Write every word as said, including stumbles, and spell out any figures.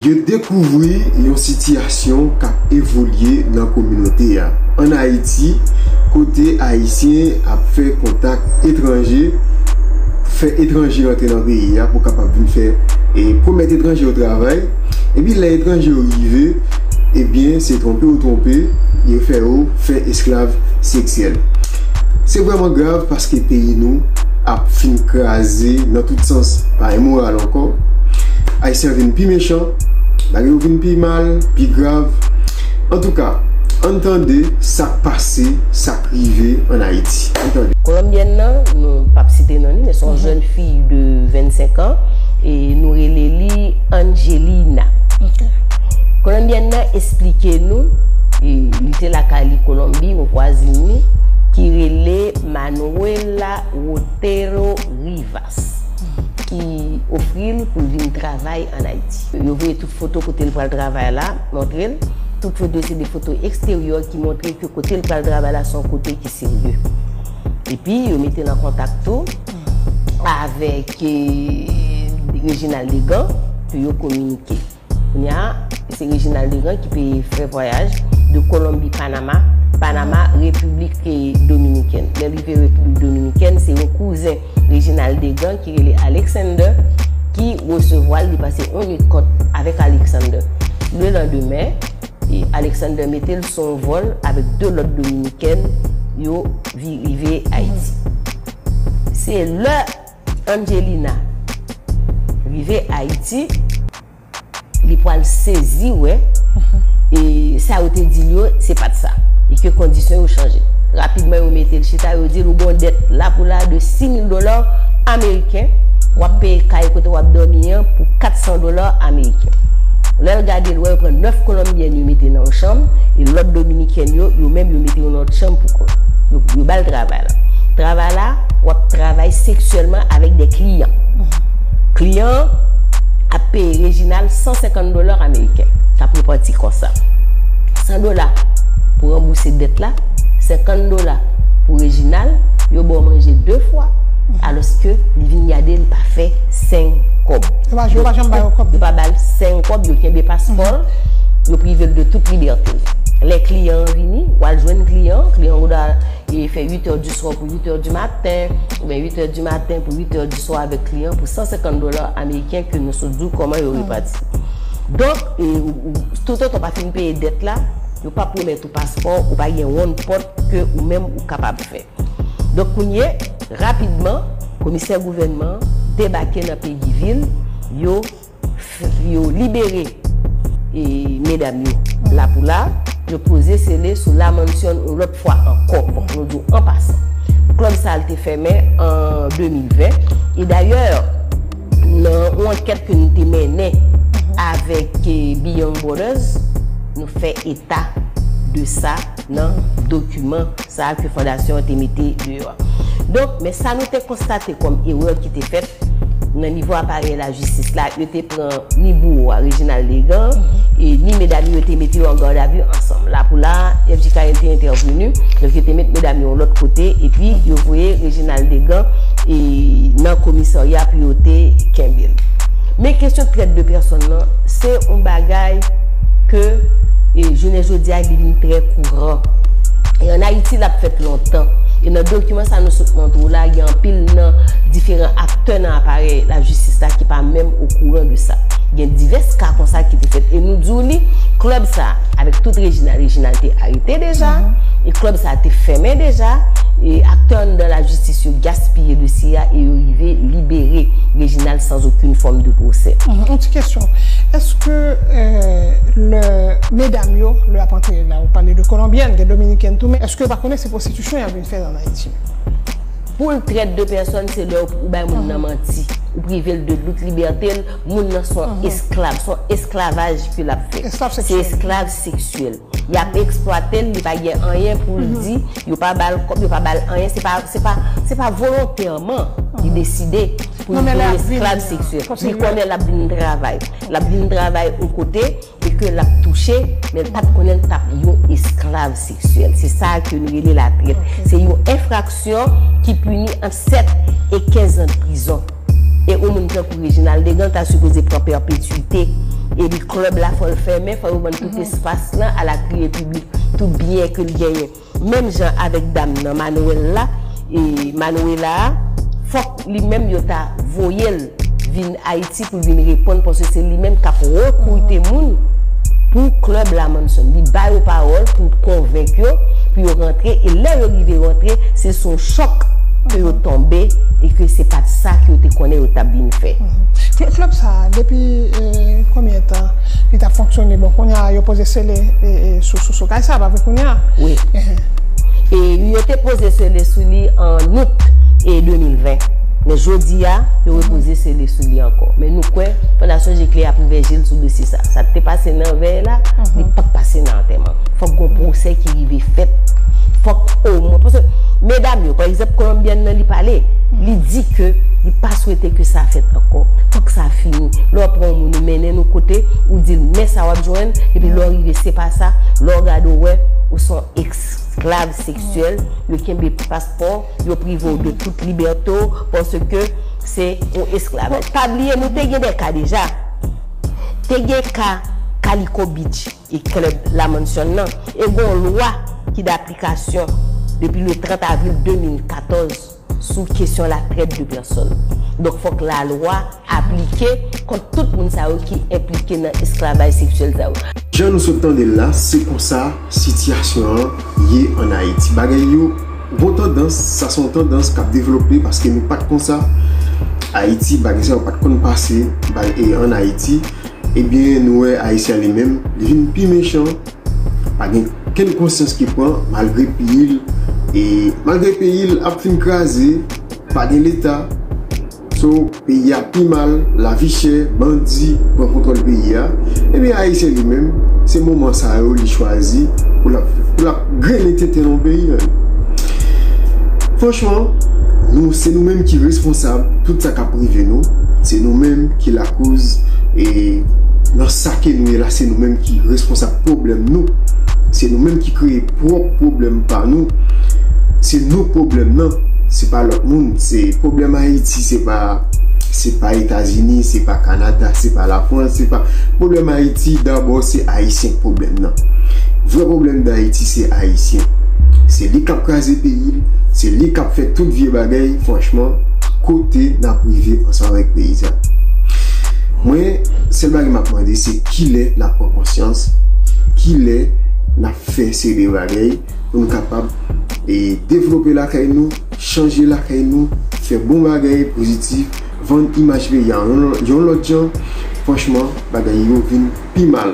Yo dekouvri yon sitiyasyon k ap evolye nan kominote a ann Ayiti, kote Ayisyen ap fè kontak etranje, fè etranje rantre nan peyi a pou kapab vin fè, e pwomèt etranje yo travay, epi lè etranje yo rive, ebyen, se twonpe yo twonpe, yo fè yo fè esklav seksyèl. Se vrèman grav paske peyi nou ap fin kraze nan tout sans, pa gen moral ankò. Ayisyen an vin pi mechan, bagay yo vin pi mal, pi grav. Antouka, ann tande sa k pase, sa k rive ann Ayiti. Ann tande. Kolonbyèn nan, nou p ap site non li, men se yon jèn fi de vennsenk an, e nou rele li Angelina. Kolonbyèn nan esplike nou, e li te lakay li Kolonbi, yon vwazin li, ki rele Manuela Otero Rivas, ki ofri l pou l vin travay ann Ayiti. Yo voye tout foto kote l pral travay la, montre l. Tout foto se de foto eksteryè ki montre ke kote l pral travay la se yon kote ki serye. Epi, yo mete l an kontak tou avèk, eh, Reginald Degan pou yo kominike. Kounye a, se Reginald Degan ki pe fè vwayaj de Kolonbi Panama, Panama, Repiblik, eh, Dominikèn. Lè l rive Repiblik Dominikèn, se yon kouzen Reginald Degan ki rele Alexander ki resevwa l, li pase yon nwit kont avèk Alexander. Le landemen, e Alexander mete l sou yon vòl avèk de lòt Dominikèn, yo vi-, rive Ayiti. Se lè Angelina rive Ayiti, li pral sezi wè, e sa yo te di l yo, se pa t sa. E ke kondisyon yo chanje. Rapidman, yo mete l chita, yo di l, ou gen yon dèt la pou la de sis mil dola ameriken, w ap peye kay kote w ap dòmi an pou kat san dola ameriken. Lè l gade, l wè yo pran nèf kolonbyèn, yo mete nan yon chanm, e lòt dominikèn yo, yo menm, yo mete yo nan lòt chanm pou kò yo. Yo, yo ba l travay la. Travay la, w ap travay seksyèlman avèk de kliyan. Kliyan an ap peye Reginald san senkant dola ameriken. K ap repanti konsa. San dola pou ranbouse dèt la, senkant dola pou Reginald, yo ba w manje de fwa, alòske li vin gade, li pa fè senk kòb. Yo pa, yo pa janm ba yo kòb. Yo pa ba l senk kòb, yo kenbe paspò l, yo prive l de tout libète l. Lè kliyan an vini, w al jwenn kliyan an, kliyan an ou da e fè uit è di swa pou uit è di maten, oubyen uit è di maten pou uit è di swa avèk kliyan pou san senkant dola ameriken ke nou sot di w kòman yo repati. Donk, e, ou, ou, toutotan w pa fin peye dèt la, yo pa pwomèt ou paspò, ou pa gen wonn pòt ke ou menm ou kapab fè. Donk, kounye, rapidman, komisè gouvènman debake nan peyi vil, yo f-, yo libere, e, medam yo. La pou la, yo poze sele sou La Mansion yon lòt fwa ankò. Bon, nou di w an pasan. Klèb sa a te fèmen an de mil ven. E dayè, nan yon ankèt ke nou te mennen avèk, e, Beyond Borders, nou fè eta de sa nan dokiman sa a ke fondasyon an te mete deyò a. Donk, men sa nou te konstate kòm erè ki te fèt nan nivo aparèy lajistis la, yo te pran ni bouwo a, Reginald Degan, e ni medam yo, yo te mete yo an gadavi ansanm. La pou la, F J K L te entèveni, donk yo te met medam yo yon lòt kote, epi yo voye Reginald Degan, e, nan komisarya pou yo te kenbe l. Men kesyon trèt de pèsòn nan, se yon bagay ke, e, jounen jodi a, li vin trè kouran. E ann Ayiti, l ap fèt lontan. E nan dokiman sa nou sot montre w la, gen anpil nan diferan aktè nan aparèy lajistis la ki pa menm okouran de sa. Gen divès ka konsa ki te fèt. E nou di w li, klèb sa, avèk tout Reginald, Reginald te arete deja, e klèb sa te fèmen deja, e aktè anndan lajistis yo gaspiye dosye a e yo rive libere Reginald sans aucune forme de procès. Mhm, yon ti kesyon. Èske, euh, lè medam yo, lè y ap antere la, ou pale de kolonbyèn, gen dominikèn tou, men èske yo pa konnen se pwostitisyon y ap vin fè ann Ayiti? Pou l trèt de pèsòn, se lè ou, ou bay moun nan manti. Ou prive l de tout libète l, moun nan se yon esklav, se yon esklavaj ke l ap fè. Esklav seksyèl. Se esklav seksyèl. Y ap eksplwate l, li pa gen anyen pou l di, yo pa ba l kòb, yo pa ba l anyen, se pa, se pa, se pa volontèman li deside pou l vin esklav seksyèl. Li konnen l ap vin travay. L ap vin travay yon kote, e ke l ap touche, men l pa t konnen l t ap yon esklav seksyèl. Se sa ke nou rele latrèt. Se yon enfraksyon ki pini ant sèt e kenz an prizon. E yon moun tankou Reginald Degan ta sipoze pran pèpetwite Epi klèb la fò l fèmen, fò yo vann tout espas lan a la kriye piblik, tout byen ke l genyen. Menm jan avèk dam nan, Manwèl la, e Manwela a, fòk li menm yo ta voye l vin Ayiti pou l vin reponn, paske se li menm k ap rekrite moun pou klèb La Mansion. Li ba yo pawòl pou konvenk yo, pou yo rantre, e lè yo rive rantre, se sou yon chòk ke yo tonbe, e ke se pa t sa ke yo te konnen yo t ap vin fè. Klèb sa a, depi konbyen tan li t ap fonksyone? Bon, kounye a yo poze sele sou kay sa a, pa vre, kounye a? Wi. E yo te poze sele sou li an out e de mil ven. Men jodi a, yo repoze sele sou li ankò. Men nou kwè Fondasyon Jekle ap ouvè je l sou dosye sa. Sa k te pase nan vèy la, li p ap pase nan antèman. Fòk gon pwosè ki rive fèt. Fòk omwen, paske medam yo, pa egzanp, kolonbyèn nan li pale, li di ke li pa swete ke sa fèt ankò. Fòk sa fini. Lè w pran yon moun ou mennen l yon kote, ou di l men sa w ap jwenn, epi lè w rive se pa sa, lè w gade w wè ou se yon esklav seksyèl, yo kenbe paspò, yo prive w de tout libète w, paske se yon esklavaj. Pa bliye nou te gen de ka deja. Te gen ka Kaliko Beach e klèb La Mansion nan. E gon lwa ki daplikasyon depi le trant avril de mil katòz sou kesyon la trèt de pèsòn. Donk fòk lalwa aplike kont tout moun sa yo ki enplike nan esklavaj seksyèl sa yo. Jan nou sot tande l la, se konsa sitiyasyon an ye ann Ayiti. Bagay yo gon tandans, sa se yon tandans k ap devlope paske nou pa t konsa. Ayiti, bagay sa yo pa t konn pase ann Ayiti. Ebyen nou wè Ayisyen li menm, li vin pi mechan, pa gen kenn konsyans ki pran malgre peyi l, e malgre peyi l ap fin kraze, pa gen leta, so peyi a pi mal, lavi chè, bandi pran kontwòl peyi a, ebyen Ayisyen li menm, se moman sa yo li chwazi pou l ap pou l ap grennen tenten nan peyi a. Franchman, nou se nou menm ki responsab tout sa k ap rive nou. Se nou menm ki lakoz e nan sa ke nou ye la, se nou menm ki responsab pwoblèm nou. Se nou menm ki kreye pwòp pwoblèm pa nou. Se nou pwoblèm nan, se pa lòt moun. Se pwoblèm Ayiti, se pa se pa Etazini, se pa Kanada, se pa Lafrans, se pa pwoblèm Ayiti dabò, se Ayisyen k pwoblèm nan. Vrè pwoblèm Dayiti se Ayisyen. Se li k ap kraze peyi l, se li k ap fè tout vye bagay, franchman, kote n ap rive ansanm avèk peyi sa? Mwen, sèl bagay m ap mande se kilè n ap pran konsyans, kilè n ap fè serye bagay pou nou kapab e devlope lakay nou, chanje lakay nou, fè bon bagay pozitif, vann imaj peyi a yon lòt jan, franchman, bagay yo vin pi mal.